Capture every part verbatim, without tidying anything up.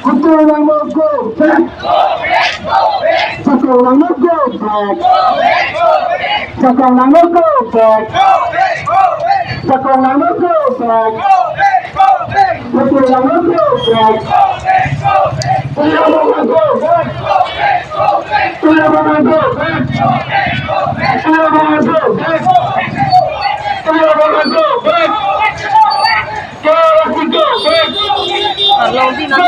Kutu Langno go back. Jakong Langno go back. Jakong Langno go back. Jakong Langno go back. Kutu Langno go back. Kutu Langno go back. Kutu Langno go back. Kutu Langno go back. Kutu Langno go back. Arlo di na.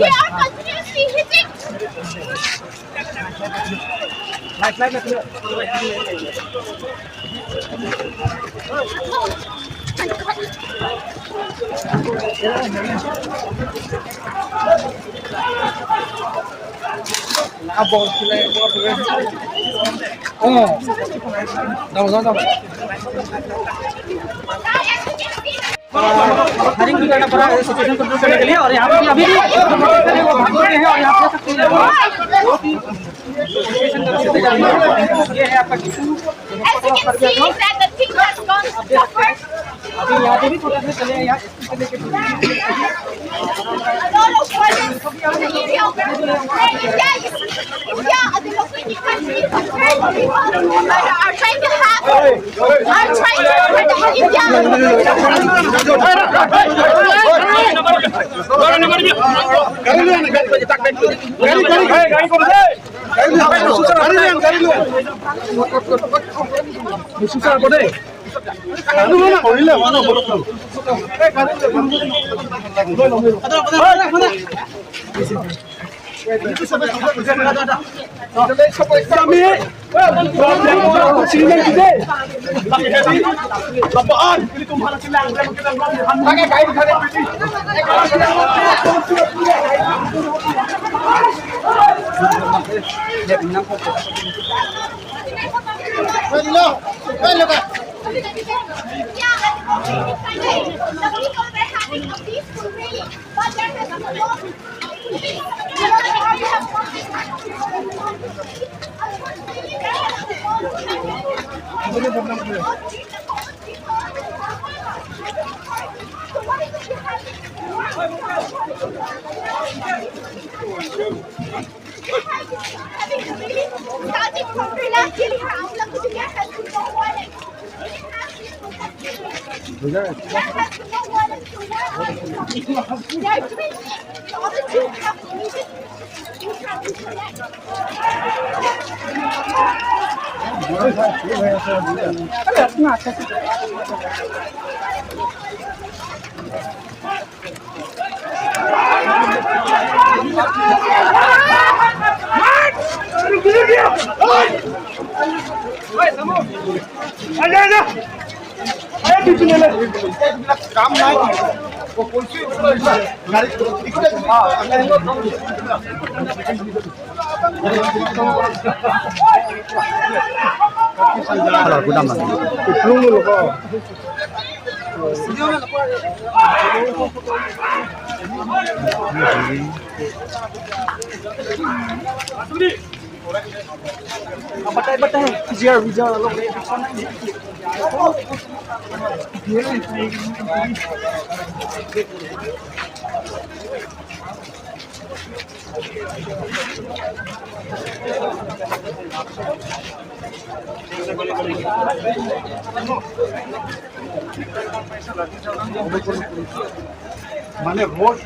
They are continuously hitting. Firing भी करना पड़ा situation control करने के लिए। और यहाँ पे भी अभी भी वो भाग रहे हैं और यहाँ पे सिचुएशन कंट्रोल करने के लिए। ये है आपका tissue. As you can see that the thing has gone so far. अभी यहाँ पे भी थोड़ा सा चले, यहाँ इसको लेके A lot of violence in the area where India is, India, a democratic country, compared to people are trying to have, are trying to hurt India. Starting from Freelance Daily, हम लोग को दुनिया का सुनने वाले। কাম নাই। Hala, gudam lagi. Batai, batai. Vijar, vijar, along. মানে, রোড